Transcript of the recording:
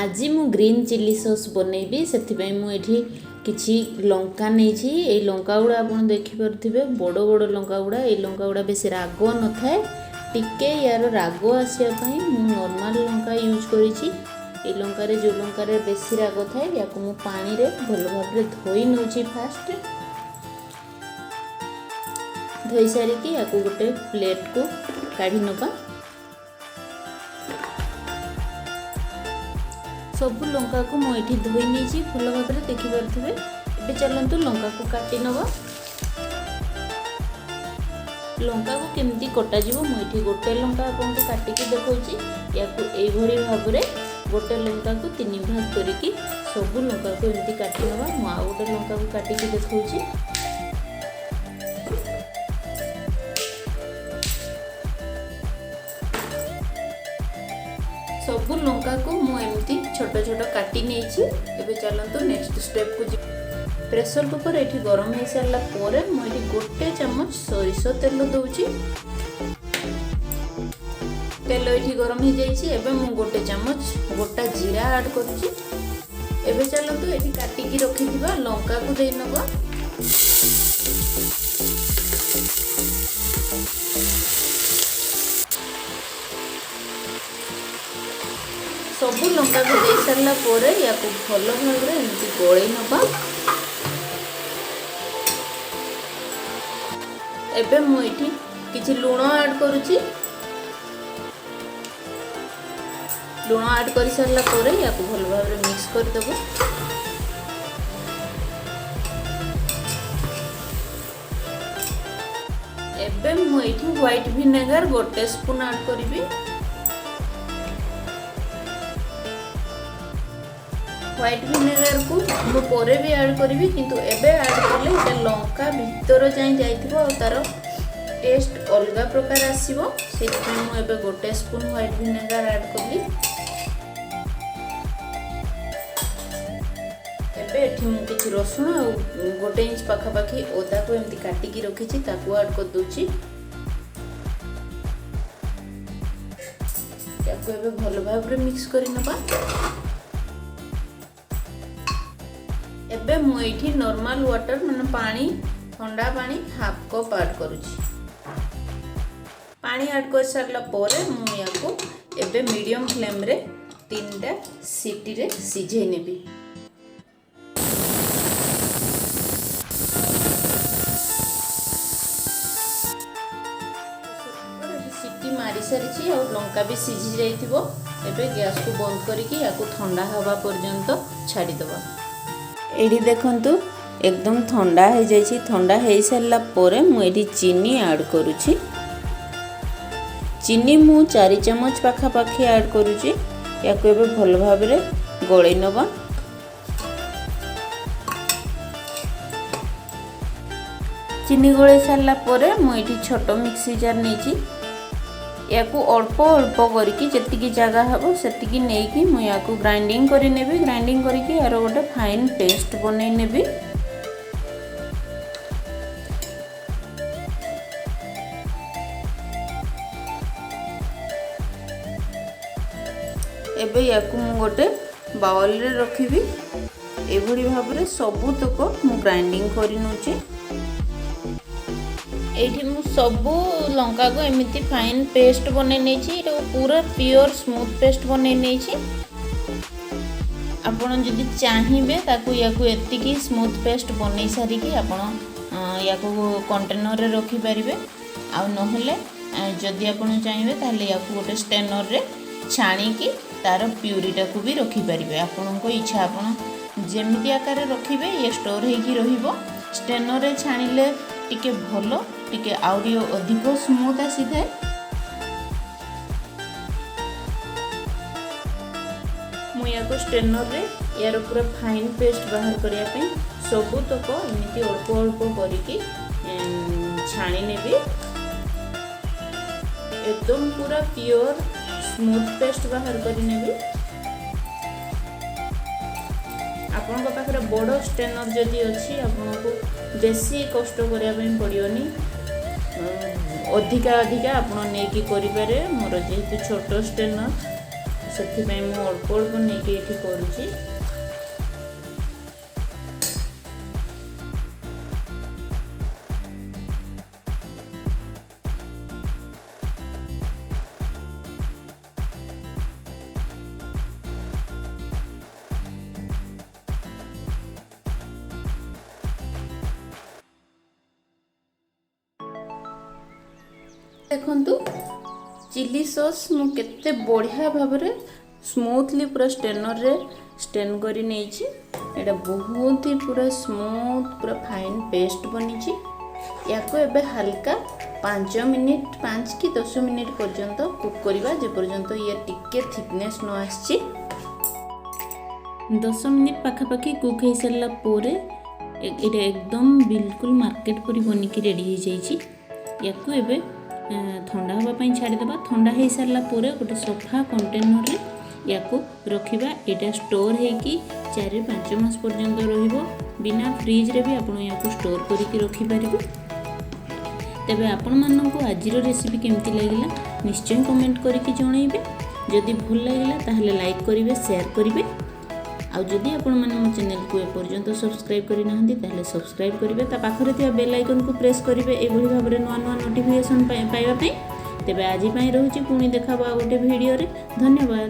ଆଜି ମୁଁ green chilli sauce ବନେଇବି। ସେଥିପାଇଁ ମୁଁ ଏଠି କିଛି ଲଙ୍କା ନେଇଛି। ଏଇ ଲଙ୍କା ଗୁଡ଼ା ଆପଣ ଦେଖିପାରୁଥିବେ, ବଡ଼ ବଡ଼ ଲଙ୍କା ଗୁଡ଼ା। ଏଇ ଲଙ୍କା ଗୁଡ଼ା ବେଶୀ ରାଗ ନଥାଏ। ଟିକେ ୟାର ରାଗ ଆସିବା ପାଇଁ ମୁଁ ନର୍ମାଲ୍ ଲଙ୍କା ୟୁଜ୍ କରିଛି। ଏଇ ଲଙ୍କାରେ, ଯେଉଁ ଲଙ୍କାରେ ବେଶୀ ରାଗ ଥାଏ, ୟାକୁ ମୁଁ ପାଣିରେ ଭଲ ଭାବରେ ଧୋଇ ନେଉଛି। ଫାଷ୍ଟ ଧୋଇ ସାରିକି ୟାକୁ ଗୋଟେ ପ୍ଲେଟ୍କୁ କାଢ଼ି ନେବା। ସବୁ ଲଙ୍କାକୁ ମୁଁ ଏଠି ଧୋଇ ନେଇଛି ଭଲ ଭାବରେ, ଦେଖିପାରୁଥିବେ। ଏବେ ଚାଲନ୍ତୁ ଲଙ୍କାକୁ କାଟି ନେବା। ଲଙ୍କାକୁ କେମିତି କଟାଯିବ, ମୁଁ ଏଠି ଗୋଟେ ଲଙ୍କା ଆପଣଙ୍କୁ କାଟିକି ଦେଖାଉଛି। ୟାକୁ ଏଇଭଳି ଭାବରେ ଗୋଟେ ଲଙ୍କାକୁ ତିନି ଭାଗ କରିକି ସବୁ ଲଙ୍କାକୁ ଏମିତି କାଟି ନେବା। ମୁଁ ଆଉ ଗୋଟେ ଲଙ୍କାକୁ କାଟିକି ଦେଖାଉଛି। ସବୁ ଲଙ୍କାକୁ ମୁଁ ଏମିତି ଛୋଟ ଛୋଟ କାଟି ନେଇଛି। ଏବେ ଚାଲନ୍ତୁ ନେକ୍ସଟ ଷ୍ଟେପକୁ ଯିବା। ପ୍ରେସର କୁକର ଏଠି ଗରମ ହେଇସାରିଲା ପରେ ମୁଁ ଏଠି 1 ଚାମଚ ସୋରିଷ ତେଲ ଦେଉଛି। ତେଲ ଏଠି ଗରମ ହେଇଯାଇଛି। ଏବେ ମୁଁ 1 ଚାମଚ ଗୋଟା ଜିରା ଆଡ଼୍ କରୁଛି। ଏବେ ଚାଲନ୍ତୁ ଏଠି କାଟିକି ରଖିଥିବା ଲଙ୍କାକୁ ଦେଇ ନେବା। ସବୁ ଲଙ୍କାକୁ ଦେଇ ସାରିଲା ପରେ ୟାକୁ ଭଲ ଭାବରେ ଏମିତି ଗୋଳେଇ ନେବା। ଏବେ ମୁଁ ଏଠି କିଛି ଲୁଣ ଆଡ଼୍ କରୁଛି। ଲୁଣ ଆଡ଼୍ କରିସାରିଲା ପରେ ୟାକୁ ଭଲ ଭାବରେ ମିକ୍ସ କରିଦେବ। ଏବେ ମୁଁ ଏଇଠି ହ୍ୱାଇଟ୍ ଭିନେଗାର 1 ସ୍ପୁନ୍ ଆଡ଼୍ କରିବି। ହ୍ୱାଇଟ୍ ଭିନେଗାରକୁ ମୁଁ ପରେ ବି ଆଡ଼୍ କରିବି, କିନ୍ତୁ ଏବେ ଆଡ଼୍ କଲେ ଏଇଟା ଲଙ୍କା ଭିତର ଯାଏଁ ଯାଇଥିବ ଆଉ ତା'ର ଟେଷ୍ଟ ଅଲଗା ପ୍ରକାର ଆସିବ। ସେଥିପାଇଁ ମୁଁ ଏବେ 1 ସ୍ପୁନ୍ ହ୍ୱାଇଟ୍ ଭିନେଗାର ଆଡ଼୍ କଲି। ଏବେ ଏଠି ମୁଁ କିଛି ରସୁଣ ଆଉ 1 ଇଞ୍ଚ ପାଖାପାଖି ଅଦାକୁ ଏମିତି କାଟିକି ରଖିଛି, ତାକୁ ଆଡ଼୍ କରିଦେଉଛି। ତାକୁ ଏବେ ଭଲ ଭାବରେ ମିକ୍ସ କରିନେବା। ଏବେ ମୁଁ ଏଇଠି ନର୍ମାଲ ୱାଟର, ମାନେ ପାଣି, ଥଣ୍ଡା ପାଣି ହାଫ୍ କପ୍ ଆଡ଼୍ କରୁଛି। ପାଣି ଆଡ଼୍ କରିସାରିଲା ପରେ ମୁଁ ୟାକୁ ଏବେ ମିଡ଼ିୟମ୍ ଫ୍ଲେମ୍ରେ 3ଟା ସିଟିରେ ସିଝେଇ ନେବି। ସିଟି ମାରି ସାରିଛି ଆଉ ଲଙ୍କା ବି ସିଝି ଯାଇଥିବ। ଏବେ ଗ୍ୟାସକୁ ବନ୍ଦ କରିକି ୟାକୁ ଥଣ୍ଡା ହେବା ପର୍ଯ୍ୟନ୍ତ ଛାଡ଼ିଦେବା। ଏଇଠି ଦେଖନ୍ତୁ, ଏକଦମ ଥଣ୍ଡା ହେଇଯାଇଛି। ଥଣ୍ଡା ହେଇସାରିଲା ପରେ ମୁଁ ଏଠି ଚିନି ଆଡ଼୍ କରୁଛି। ଚିନି ମୁଁ 4 ଚାମଚ ପାଖାପାଖି ଆଡ଼୍ କରୁଛି। ୟାକୁ ଏବେ ଭଲ ଭାବରେ ଗୋଳେଇ ନେବା। ଚିନି ଗୋଳେଇ ସାରିଲା ପରେ ମୁଁ ଏଠି ଛୋଟ ମିକ୍ସି ଜାର୍ ନେଇଛି। ୟାକୁ ଅଳ୍ପ ଅଳ୍ପ କରିକି ଯେତିକି ଜାଗା ହେବ ସେତିକି ନେଇକି ମୁଁ ୟାକୁ ଗ୍ରାଇଣ୍ଡିଙ୍ଗ କରିନେବି। ଗ୍ରାଇଣ୍ଡିଙ୍ଗ କରିକି ୟାର ଗୋଟେ ଫାଇନ୍ ପେଷ୍ଟ ବନେଇ ନେବି। ଏବେ ୟାକୁ ମୁଁ ଗୋଟେ ବାଉଲରେ ରଖିବି। ଏଭଳି ଭାବରେ ସବୁତକ ମୁଁ ଗ୍ରାଇଣ୍ଡିଙ୍ଗ କରିନେଉଛି। ଏଇଠି ମୁଁ ସବୁ ଲଙ୍କାକୁ ଏମିତି ଫାଇନ୍ ପେଷ୍ଟ ବନେଇ ନେଇଛି। ଏଇଟାକୁ ପୁରା ପିଓର ସ୍ମୁଥ୍ ପେଷ୍ଟ ବନେଇ ନେଇଛି। ଆପଣ ଯଦି ଚାହିଁବେ, ତାକୁ ୟାକୁ ଏତିକି ସ୍ମୁଥ୍ ପେଷ୍ଟ ବନେଇ ସାରିକି ଆପଣ ୟାକୁ କଣ୍ଟେନରରେ ରଖିପାରିବେ। ଆଉ ନହେଲେ ଯଦି ଆପଣ ଚାହିଁବେ, ତାହେଲେ ୟାକୁ ଗୋଟେ ଷ୍ଟେନରରେ ଛାଣିକି ତାର ପ୍ୟୁରିଟାକୁ ବି ରଖିପାରିବେ। ଆପଣଙ୍କ ଇଚ୍ଛା, ଆପଣ ଯେମିତି ଆକାରରେ ରଖିବେ, ଇଏ ଷ୍ଟୋର୍ ହେଇକି ରହିବ। ଷ୍ଟେନରରେ ଛାଣିଲେ ଟିକେ ଭଲ, ଟିକେ ଆହୁରି ଅଧିକ ସ୍ମୁଥ୍ ଆସିଥାଏ। ମୁଁ ୟାକୁ ଷ୍ଟେନରରେ ୟାର ପୁରା ଫାଇନ୍ ପେଷ୍ଟ ବାହାର କରିବା ପାଇଁ ସବୁତକ ଏମିତି ଅଳ୍ପ ଅଳ୍ପ କରିକି ଛାଣି ନେବି। ଏକଦମ ପୁରା ପିଓର ସ୍ମୁଥ୍ ପେଷ୍ଟ ବାହାର କରିନେବି। ଆପଣଙ୍କ ପାଖରେ ବଡ଼ ଷ୍ଟେନର୍ ଯଦି ଅଛି, ଆପଣଙ୍କୁ ବେଶୀ କଷ୍ଟ କରିବା ପାଇଁ ପଡ଼ିବନି। ଅଧିକା ଅଧିକା ଆପଣ ନେଇକି କରିପାରିବେ। ମୋର ଯେହେତୁ ଛୋଟ ଷ୍ଟେନର୍, ସେଥିପାଇଁ ମୁଁ ଅଳ୍ପ ଅଳ୍ପ ନେଇକି ଏଠି କରୁଛି। ଦେଖନ୍ତୁ, ଚିଲି ସସ୍ ମୁଁ କେତେ ବଢ଼ିଆ ଭାବରେ ସ୍ମୁଥଲି ପୁରା ଷ୍ଟ୍ରେନରରେ ଷ୍ଟ୍ରେନ୍ କରି ନେଇଛି। ଏଇଟା ବହୁତ ହି ପୁରା ସ୍ମୁଥ୍, ପୁରା ଫାଇନ୍ ପେଷ୍ଟ ବନିଛି। ୟାକୁ ଏବେ ହାଲକା 5 ମିନିଟ୍, 5 କି 10 ମିନିଟ୍ ପର୍ଯ୍ୟନ୍ତ କୁକ୍ କରିବା, ଯେପର୍ଯ୍ୟନ୍ତ ଇଏ ଟିକେ ଥିକନେସ୍ ନ ଆସିଛି। 10 ମିନିଟ୍ ପାଖାପାଖି କୁକ୍ ହେଇସାରିଲା ପରେ ଏଇଟା ଏକଦମ ବିଲକୁଲ ମାର୍କେଟ ପରି ବନିକି ରେଡ଼ି ହେଇଯାଇଛି। ୟାକୁ ଏବେ ଥଣ୍ଡା ହେବା ପାଇଁ ଛାଡ଼ିଦେବା। ଥଣ୍ଡା ହେଇସାରିଲା ପରେ ଗୋଟେ ସଫା କଣ୍ଟେନରରେ ୟାକୁ ରଖିବା। ଏଇଟା ଷ୍ଟୋର୍ ହେଇକି 4-5 ମାସ ପର୍ଯ୍ୟନ୍ତ ରହିବ। ବିନା ଫ୍ରିଜରେ ବି ଆପଣ ୟାକୁ ଷ୍ଟୋର୍ କରିକି ରଖିପାରିବେ। ତେବେ ଆପଣମାନଙ୍କୁ ଆଜିର ରେସିପି କେମିତି ଲାଗିଲା, ନିଶ୍ଚୟ କମେଣ୍ଟ କରିକି ଜଣାଇବେ। ଯଦି ଭଲ ଲାଗିଲା, ତାହେଲେ ଲାଇକ୍ କରିବେ, ସେୟାର କରିବେ। ଆଉ ଯଦି ଆପଣମାନେ ମୋ ଚ୍ୟାନେଲକୁ ଏପର୍ଯ୍ୟନ୍ତ ସବସ୍କ୍ରାଇବ୍ କରିନାହାନ୍ତି, ତାହେଲେ ସବସ୍କ୍ରାଇବ୍ କରିବେ, ତା ପାଖରେ ଥିବା ବେଲ୍ ଆଇକନ୍କୁ ପ୍ରେସ୍ କରିବେ, ଏଇଭଳି ଭାବରେ ନୂଆ ନୂଆ ନୋଟିଫିକେସନ୍ ପାଇବା ପାଇଁ। ତେବେ ଆଜି ପାଇଁ ରହୁଛି। ପୁଣି ଦେଖାହେବ ଆଉ ଗୋଟେ ଭିଡ଼ିଓରେ। ଧନ୍ୟବାଦ।